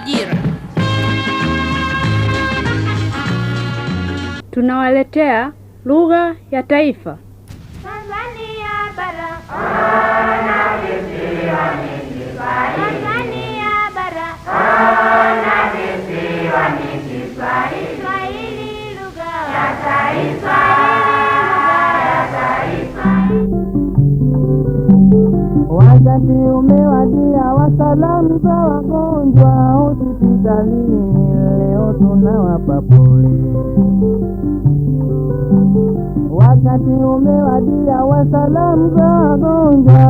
Ajira. Tunawaletea lugha ya taifa. Tanzania bara. Tanzania bara. Kiswahili lugha ya taifa. Wakati umewadia wa salamu za wagonjwa hospitalini, leo tunawapa pole. Wakati umewadia wa salamu za wagonjwa.